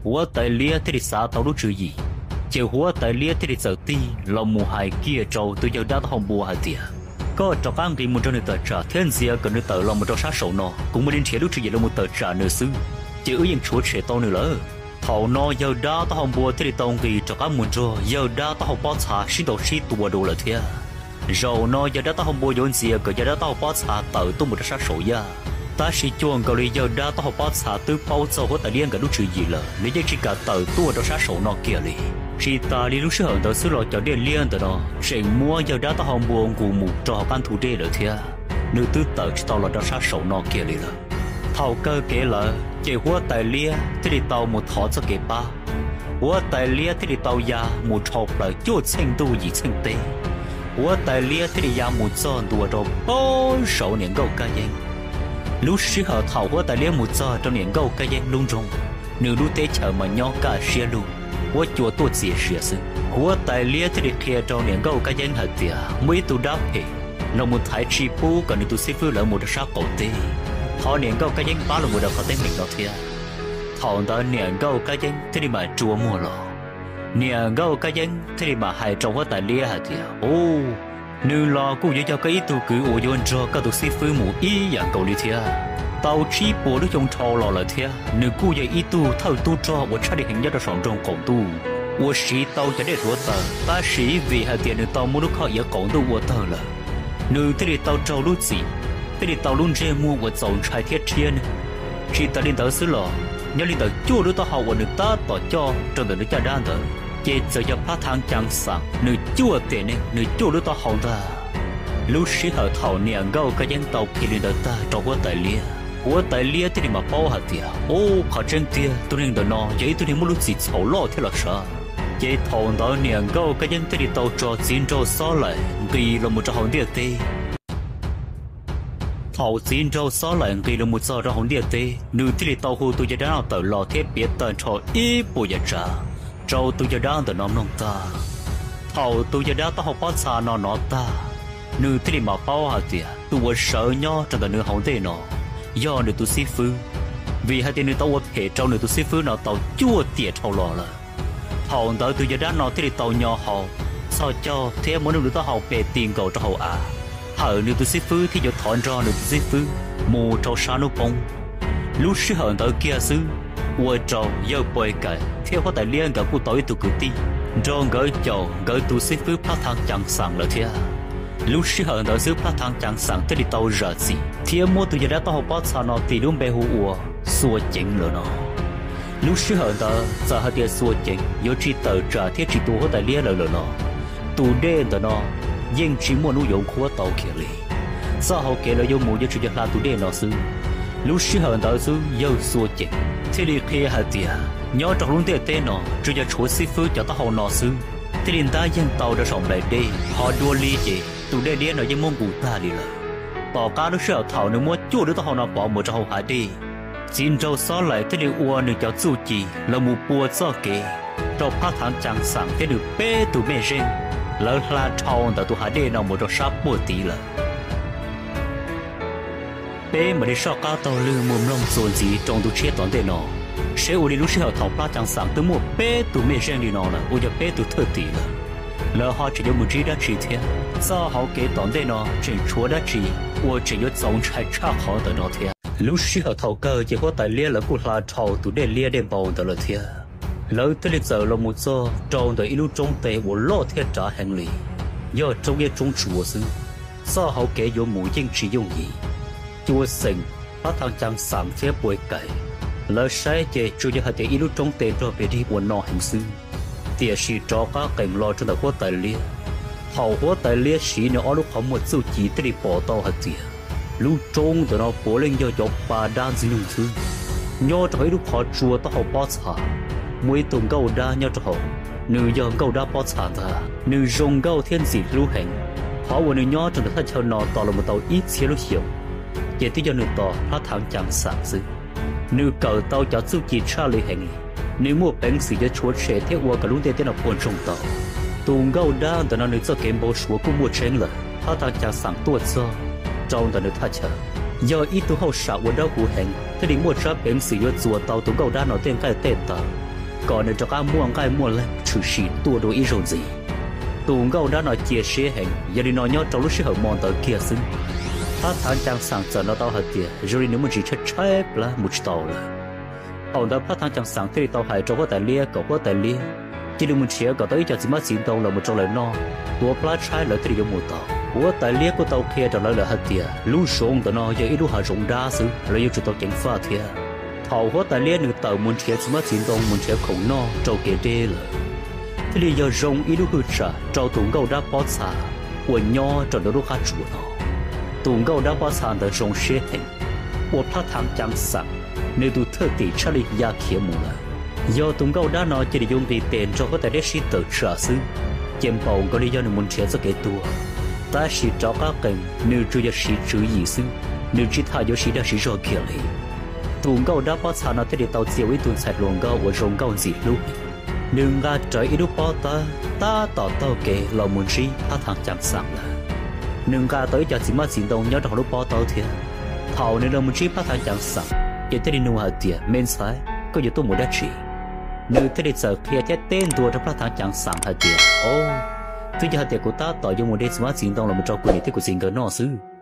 Huab tais liab thiaj li xav tau lub tswv yim, ces huab tais liab thiaj li txawm tig los mus hais kiag rau tus yawg dab taub hau npua hais tias, koj rov qab nqis mus nrog nws tawm tsam thiab ntxias kom nws tawm los mus rau sab saum no, kuv mam li nrhiav lub tswv yim los mus tawm tsam nws xwb, ces wb yeej tshuav tshem tau nws lawm. Thaum no yawg dab taub hau npua thiaj li tau nqis rov qab mus nrog yawg dab taub hau pob txha sib ntaus sib tua dua lawm thiab. Zaum no yawg dab taub hau npua yuav ntxias kom yawg dab taub hau pob txha tawm tuaj mus rau sab saum yaj, tab sis cuag nkaus li yawg dab taub hau pob txha twb paub txog huab tais liab nkawd lub tswv yim lawm, nws yeej tsis kam tawm tuaj rau sab saum no kiag li. Tsis tas li lub sij hawm ntawd xwb los cov dej liab ntawm no tseem muab yawg dab taub hau npua nqus mus rau hauv qab ntug dej lawm thiab, nws twb tawm tsis tau los rau sab saum no kiag li lawm. Thaum kawg kev lawm ces huab tais liab thiaj li tau mus thov txoj kev pab. Huab tais liab thiaj li tau ya mus dhau plaws cuaj txheej ntuj yim txheej teb, huab tais liab thiaj li ya mus txog ntua rau pem saum niam nkauj kab yeeb. Lub sij hawm thaum huab tais liab mus txog rau niam nkauj kab yeeb lub nroog, nws lub teb chaws mas nyob kaj siab lug, huab cua tuaj txias sia xwb. Huab tais liab thiaj li qhia rau niam nkauj kab yeeb hais tias muaj ib tug dab phem los mus thaiv tsis pub kom nws tus xib fwb lawv mus rau sab qaum teb, thov niam nkauj kab yeeb pab los mus daws qhov teeb meem no thiab. Thaum ntawd niam nkauj kab yeeb thiaj li mam rua muag los, niam nkauj kab yeeb thiaj li mam hais rau huab tais liab hais tias, u, nws los kuj yuav yog koj ib tug kwv uas yuav nrog koj tus xib fwb mus ib yam nkaus li thiab. Tau tsib puas lub xyoo dhau los lawm thiab nws kuj yog ib tug thawj tub rog uas tshaj li heev nyob rau saum nroog qaum ntuj uas siv tau cov dej hluav taws, tab sis vim hais tias nws tau muab lub khob iav qaum ntuj ua tawg lawm, nws thiaj li tau raug lub txim, thiaj li tau lub ntsej muag uas txaus ntshai thiab rhiab neeg. Tsis tas li ntawd xwb los, nyob li ntawm cuaj lub taub hau uas nws tab tom coj rau ntawm nws caj dab ntawd, ces txawm yog phab thav cas xas nws cuaj tes neeg nws cuaj lub taub hau ntag. Lub sij hawm thaum niam nkauj kab yeeb tau qhia li ntawd tag rau huab tais liab, huab tais liab thiaj li mam paub hais tias, u, qhov tseeb tiag tus neeg ntawm no yog ib tug neeg muaj lub txim txhaum loj thiab los sav. Ces thaum ntawd niam nkauj kab yeeb thiaj li tau tso txiv nraug xob laim nqis los mus rau hauv ntiaj teb. Thaum txiv nraug xob laim nqis los mus txog rau hauv ntiaj teb, nws thiaj li tau hu tus yawg dab no tawm los thiab piav tag nrho ib puas yam tsav rau tus yawg dab ntawm no mloog tag. Thaum tus yawg dab taub hau pob txha no hnov tag, nws thiaj li mam paub hais tias tus uas sawv nyob rau ntawm nws hauv ntej no yog nws tus xib fwb, vim hais tias nws tau ua phem rau nws tus xib fwb no tau cuaj tiam dhau los lawm. Thaum ntawd tus yawg dab no thiaj li tau nyo hau, txhos caug thiab muab nws lub taub hau pe ti nkaus rau hauv av, hawm nws tus xib fwb thiab yuav thov nrog nws tus xib fwb mus rau sab hnub poob. Lub sij hawm ntawd kiag xwb, ua rau yawg Pua Kais thiab huab tais liab nkawd kuj tau ib tug kwv tij nrog nkawd caum nkawd tus xib fwb phab thav cas xas lawm thiab. Lub sij hawm ntawd xwb phab thav cas xas thiaj li tau zam txim thiab muab tus yawg dab taub hau pob txha no tis lub npe hu ua Xuas Ceev lawm no. Lub sij hawm ntawd txawm hais tias Xuas Ceev yuav tsis tawm tsam thiab tsis tua huab tais liab lawm lawm los, tus dej ntawm no yeej tsis muaj hnub yuav nqhuab tau kiag li. Txoj hauv kev lawv yuav mus yuav tsum yog hla tus dej no xwb. Lub sij hawm ntawd xwb yawg Xuas Ceev thiaj li qhia hais tias nyob rau hauv lub ntiaj teb no tsuas yog tshuav xib fwb cov taub hau no xwb thiaj li ntab yeej tau rau saum nplaim dej, ho dua li ces tus dej liab no yeej muab nqus tag li lawm. Tom qab lub sij hawm thaum nws muab cuaj lub taub hau no pov mus rau hauv hav dej, txiv nraug xob laim thiaj li ua nws cov txuj ci los mus pua txoj kev rau phab thav cas xas thiab nws peb tus mej zeej, lawv hla dhau ntawm tus hav dej no mus rau sab puag tid lawm. Peb mam li soj qab taug lw mus mloog txuas ntxiv rau ntu tshiab tom ntej no, seb ua li lub sij hawm thaum phab cas xas twb muaj peb tus mej zeej li no lawm uas yog peb tus thwj tim lawm, lawv ho tseem yuav mus ntsib dab tsi thiab, txoj hauv kev tom ntej no tseem tshuav dab tsi uas tseem yuav txaus ntshai tshaj qhov ntawm no thiab. Lub sij hawm thaum kawg ces huab tais liab lawv kuj hla dhau tus dej liab dej npau ntawd lawm thiab. Lawv thiaj li txawm los mus txog rau ntawm ib lub roob teb uas loj thiab rav heev li, yog roob iab roob tsuas xwb. Txoj hauv kev yuav mus yeej tsis yooj yim. Cua xeem, phab thav cas xas thiab Pua Kais, lawv saib ces tsuas yog hais tias ib lub roob teb nrog pes dig ua no heev xwb. Tiam sis rov qab qees los rau ntawm huab tais liab, thaum huab tais liab siv nws ob lub qhov muag txuj ci thiaj li pom tau hais tias lub roob ntawm no puav leej yog cov pa dab ntxwg nyoog xwb. Nyob rau hauv ib lub qhov tsua taub hau pob txha, muaj ib tug nkauj dab nyob rau hauv, nws yog nkauj dab pob txha ntag. Nws zoo nkauj thiab ntxim hlub heev. Qhov uas nws nyob rau ntawm thaj chaw no tos los mus tau ib txhiab lub xyoos, ces twb yog nws tos phab thav cas xas xwb. Nws kawm tau cov txuj ci tshaj li heev li, nws muaj peev xwm yuav tshuav tshem thiab ua kom lub ntiaj teb no puas ntsoog tau. Tus nkauj dab ntawm no nws txoj kev npau suav kuj muaj tseeb lawm, phab thav cas xas tuaj txog rau ntawm nws thaj chaw, yog ib tug hauj sam uas dawb huv heev thiaj li muaj tsab peev xwm yuav txuas tau tus nkauj dab no tej nqaij tej taw, kom nws rov qab muaj nqaij muaj leej tshwm sim tuaj dua ib zaug ntxiv. Tus nkauj dab no cia siab heev, yog li no nyob rau lub sij hawm mo ntawd kiag xwb, Phab Thav Caa Xaam txawm nov tau hais tias zoo li nws muaj ntsis tshaib tshaib plab mus tsis tau lawm. Thaum ntawd Phab Thav Caa Xaam thiaj li tau hais rau huab tais liab kom huab tais liab cia li mus nrhiav kom tau ib co txiv hmab txiv ntoo los mus rau lawv noj, tuav plab tshaib lawv thiaj li yuav mus tau. Huab tais liab kuj tau qhia rau lawv lawm hais tias lub zoov ntawm no yog ib lub hav zoov dab xwb, lawv yuav tsum tau ceev faj thiab. Thaum huab tais liab nws tawm mus nrhiav txiv hmab txiv ntoo mus nrhiav khoom noj rau kev deb lawm, thiaj li yog zoo ib lub hwj tsam rau tus nkauj dab pob txha uas nyob rau ntawm lub qab tsuas no. Tus nkauj dab pob txha ntawd zoo siab heev, ua Phab Thav Caa Xaam nws tus thwj tim tshaj li ya khiav mus lawm. Yog tus nkauj dab no cia li yuav nqis tes nrog huab tais liab sib tawm tsam xwb, ces npaum nkaus li yog nws mus nrhiav txoj kev tuag. Tab sis rov qab qees nws tsuas yog siv tswv yim xwb, nws tsis tham yuav siv dag siv zog kiag li. Tus nkauj dab pob txha no thiaj li tau txia ua ib tug ntxhais hluas nkauj uas zoo nkauj ntxim hlub. Nws nqa rawv ib lub pob tawb tab tom taug kev los mus ntsib Phab Thav Caa Xaam lawm. Nws nqa tau ib co txiv hmab txiv ntoo nyob rau hauv lub pob tawb thiab. Thaum nws los mus ntsib Phab Thav Caa Xaam, ces thiaj li nug hais tias, me ntxhais, koj yuav tuaj mus dab tsi? Nws thiaj li txawm qhia thiab teb ntua rau Phab Thav Caa Xaam hais tias, o, twb yog hais tias kuv tab tom yuav mus de txiv hmab txiv ntoo los mus rau kuv niam thiab kuv txiv nkawd noj xwb.